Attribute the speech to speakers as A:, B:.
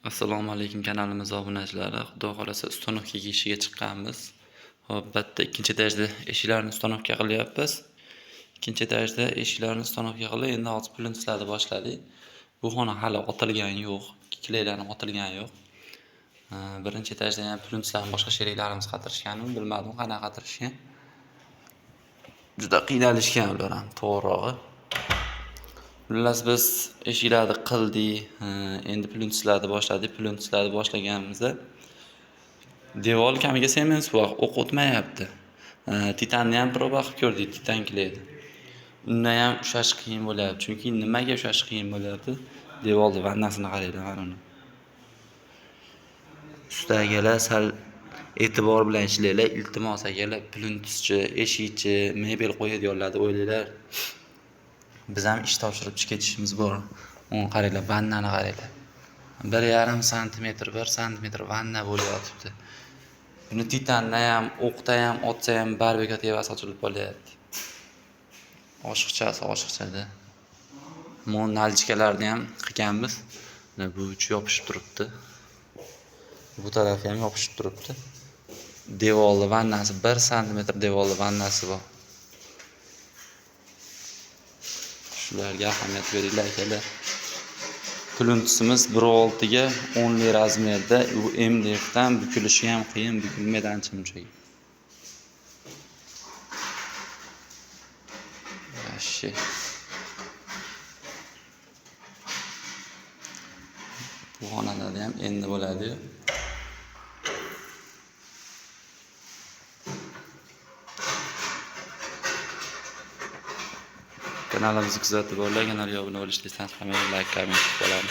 A: Assalomu alaykum kanalimiz obunachilari. Xudo xolasa ustonovka ishiga chiqqanmiz. Xo'p, bitta ikkinchi etajda eshiklarni ustonovka qilyapmiz. Ikkinchi etajda eshiklarni ustonovka qilib, endi hozir plintuslarni boshladik. Bu xona hali otilgani yo'q, kleylarni otilgani yo'q. Birinchi etajda ham plintuslarni boshqa sheriklarimiz qatirishganmi, bilmadim qanaqa qatirishgan. Juda qiynalishgan ular ham, to'g'rirog'i. Xullas biz eshiklarni qildik, endi plintuslarni boshladik. Plintuslarni boshlaganimizda devor kamiga sement suvoq o'q o'tmayapti. Titanni ham proba qilib ko'rdik, titan kleyni. Undan ham ushlash qiyin bo'lyapti. Chunki nimaga ushlash qiyin bo'lyapti? Devorni vannasini qaranglar, mana uni. Usta akalar sal e'tibor bilan ishlanglar, iltimos akalar, plintuschi, eshikchi, mebel qo'yadiganlarni o'ylanglar. Biz ham ish topshirib ketishimiz bor. Uni qaranglar, vannani qaranglar. 1,5 santimetr, 1 santimetr vanna bo'lib yotibdi. Buni titandan ham, o'qda ham, otsa ham baribir tevasi ochilib qolyapti. Oshiqchasi oshiqchada. Mon nalchikalarni ham qilganmiz. Mana bu uchi yopishib turibdi. Bu tarafi ham yopishib turibdi. Devorli vannasi 1 santimetr devorli vannasi bor. Shularga ahamiyat beringlar akalar. Plintusimiz 1.6 ga 10 li razmerda, u MDF dan bukilishi ham qiyin, bukilmaydi ancha-munchaga. Вообще. Bu xonalarda ham endi bo'ladi-yu. Kanalimizni kuzatib boringlar, kanalga obuna bo'lishni esdan chiqarmang, like, komment qilib qo'yamiz.